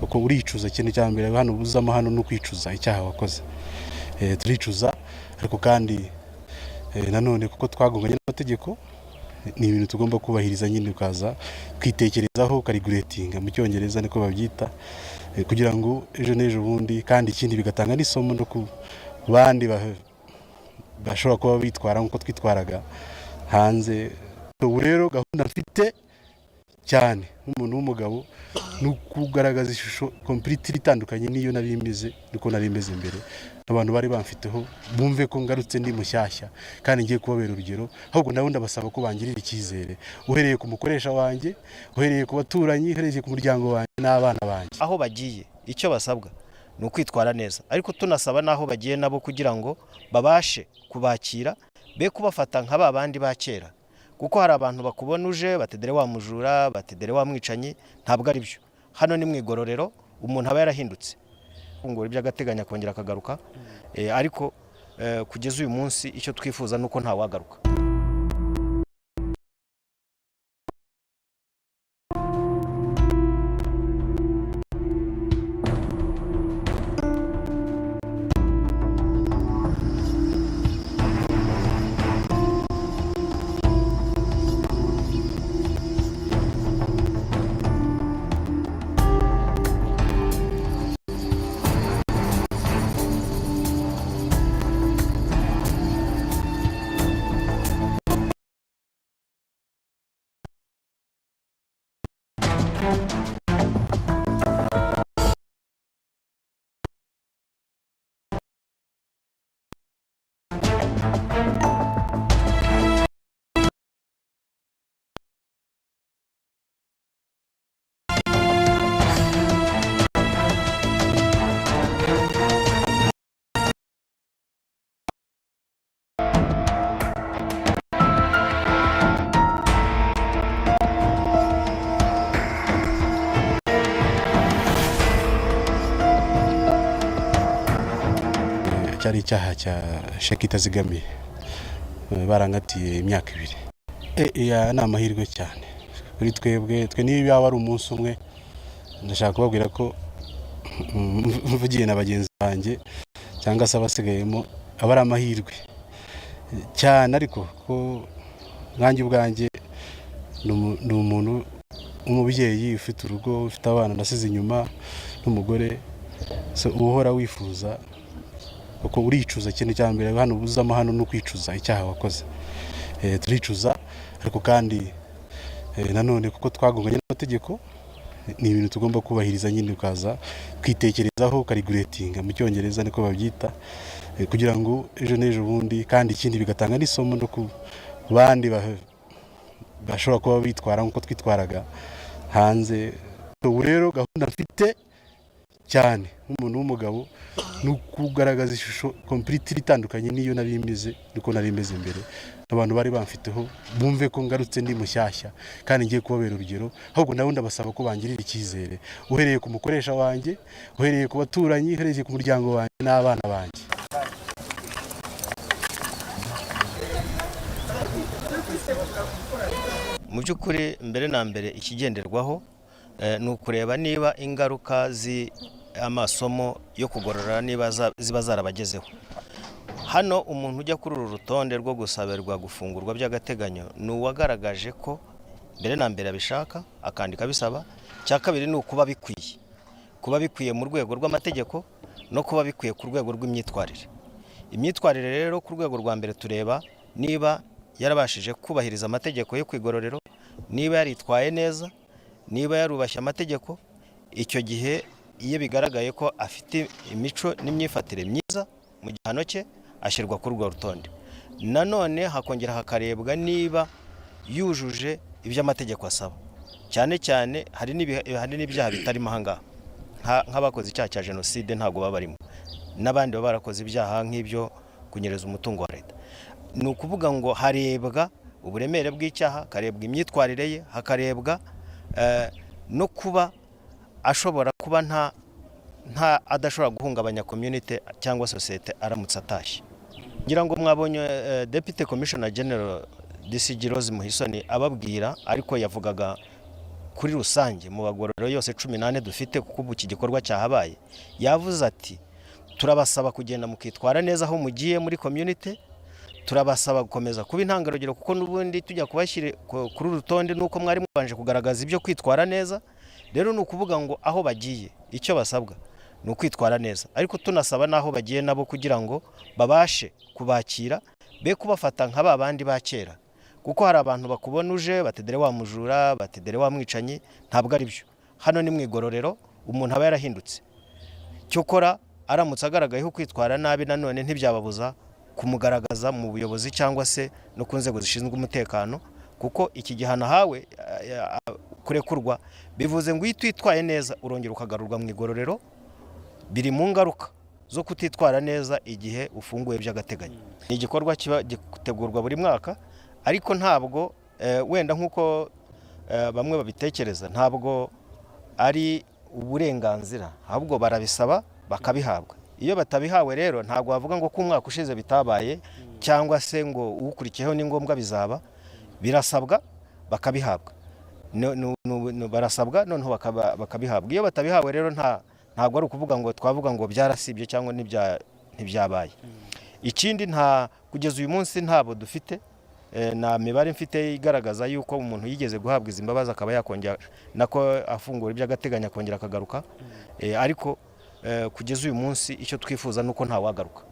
Kuko uricuza. Ikintu cya mbere hano uzamo hano ni ukwicuza icyaha wakoze. Turicuza, ariko kandi nanone kuko twagonganye n'amategeko, ni ibintu tugomba kubahiriza nyine, ukaza kwitekerezaho, ukaregretinga mu Cyongereza niko babyita, kugira ngo ejo n'ejo bundi. Kandi ikindi, bigatanga n'isomo no ku bandi bashobora kuba bitwara nk'uko twitwaraga hanze. Ubu rero gahunda mfite cyane nk'umuntu w'umugabo ni ukugaragaza ishusho completely itandukanye n'iyo nari imeze, niko nari imeze mbere. Abantu bari bamfiteho bumve ko ngarutse ndi mushyashya kandi ngiye kubabera urugero. Ahubwo nabo ndabasaba ko bangirira icyizere, uhereye ku mukoresha wanjye, uhereye ku baturanyi, uhereye ku muryango wanjye n'abana banjye. Aho bagiye, icyo basabwa ni ukwitwara neza, ariko tunasaba n'aho bagiye nabo kugira ngo babashe kubakira, be kubafata nka ba bandi ba kera, kuko hari abantu bakubona uje batedere wa mujura, batedere wa mwicanyi. Ntabwo ari byo. Hano ni mu igororero, umuntu aba yarahindutse, gufungura by'agateganyo akongera akagaruka. Ariko kugeza uyu munsi icyo twifuza ni uko ntawagaruka. Cyari icyaha cya sheki itazigamiye. Barangatiye imyaka 2. Iya ni amahirwe cyane kuri twebwe. Twe niyo yaba ari umunsi umwe, ndashaka kubabwira ko mvugiye na bagenzi banjye cyangwa se abasigayemo, aba ari amahirwe cyane. Ariko ko nkanjye ubwanjye ni umuntu w'umubyeyi ufite urugo, ufite abana nasize inyuma n'umugore. So, uhora wifuza, kuko uricuza. Ikintu cya mbere hano uzamo hano ni ukwicuza icyaha wakoze. Turicuza, ariko kandi nanone kuko twagonganye n'amategeko, ni ibintu tugomba kubahiriza nyine, ukaza kwitekerezaho, ukaregretinga mu Cyongereza niko babyita, kugira ngo ejo n'ejo bundi. Kandi ikindi, bigatanga n'isomo no ku bandi bashobora kuba bitwara nk'uko twitwaraga hanze. Ubu rero gahunda mfite cyane nk'umuntu w'umugabo ni ukugaragaza ishusho completely itandukanye n'iyo nari imeze, niko nari imeze mbere. Abantu bari bamfiteho bumve ko ngarutse ndi mushyashya kandi ngiye kubabera urugero. Ahubwo nabo ndabasaba ko bangirira icyizere, uhereye ku mukoresha wanjye, uhereye ku baturanyi, uhereye ku muryango wanjye n'abana banjye. Mu by'ukuri, mbere na mbere ikigenderwaho ni ukureba niba ingaruka z'amasomo yo kugorora niba ziba zarabagezeho. Hano umuntu ujya kuri uru rutonde rwo gusabirwa gufungurwa by'agateganyo ni uwagaragaje ko mbere na mbere abishaka, akandika abisaba. Icya kabiri ni ukuba bikwiye, kuba bikwiye mu rwego rw'amategeko no kuba bikwiye ku rwego rw'imyitwarire. Imyitwarire rero, ku rwego rwa mbere tureba niba yarabashije kubahiriza amategeko yo ku igororero, niba yaritwaye neza, niba yarubashye amategeko. Icyo gihe iyo bigaragaye ko afite imico n'imyifatire myiza mu gihano cye, ashyirwa kuri urwo rutonde. Nanone hakongera hakarebwa niba yujuje ibyo amategeko asaba. Cyane cyane hari n'ibyaha bitarimo ahangaha, nk'abakoze icyaha cya jenoside ntabwo baba barimo, n'abandi baba barakoze ibyaha nk'ibyo kunyereza umutungo wa leta. Ni ukuvuga ngo harebwa uburemere bw'icyaha, hakarebwa imyitwarire ye, hakarebwa no kuba ashobora kuba nta adashobora guhungabanya community cyangwa sosiyete aramutse atashye. Ngira ngo mwabonye Deputy Commissioner General, DCG Rose Muhisoni, ababwira, ariko yavugaga Kuri rusange mu bagororero yose 14 dufite, kuko ubu iki gikorwa cyahabaye, yavuze ati: "Turabasaba kugenda mukitwara neza aho mugiye muri community, turabasaba gukomeza kuba intangarugero, kuko n'ubundi tujya kubashyira kuri uru rutonde nuko mwari mubanje kugaragaza ibyo kwitwara neza." Rero ni ukuvuga ngo aho bagiye icyo basabwa ni ukwitwara neza, ariko tunasaba n'aho bagiye nabo kugira ngo babashe kubakira, be kubafata nka ba bandi ba kera, kuko hari abantu bakubona uje batedere wa mujura, batedere wa mwicanyi. Ntabwo ari byo. Hano ni mu igororero, umuntu aba yarahindutse. Cyokora aramutse agaragayeho kwitwara nabi, nanone ntibyababuza kumugaragaza mu buyobozi cyangwa se no ku nzego zishinzwe umutekano, kuko iki gihano ahawe, kurekurwa, bivuze ngo iyo utitwaye neza urongera ukagarurwa mu igororero. Biri mu ngaruka zo kutitwara neza igihe ufunguye by'agateganyo. Ni igikorwa kiba gitegurwa buri mwaka, ariko ntabwo wenda nk'uko bamwe babitekereza, ntabwo ari uburenganzira, ahubwo barabisaba bakabihabwa. Iyo batabihawe rero, ntabwo bavuga ngo ko umwaka ushize bitabaye cyangwa se ngo uwukurikiyeho ni ngombwa bizaba. Birasabwa bakabihabwa. Barasabwa noneho bakabihabwa. Iyo batabihawe rero, ntabwo ari ukuvuga ngo twavuga ngo byarasibye cyangwa ntibyabaye. Ikindi, nta kugeza uyu munsi ntabo dufite, nta mibare mfite igaragaza yuko umuntu yigeze guhabwa izi mbabazi akaba yakongera nako afungura iby'agateganyo akongera akagaruka. Ariko kugeza uyu munsi icyo twifuza ni uko ntawagaruka.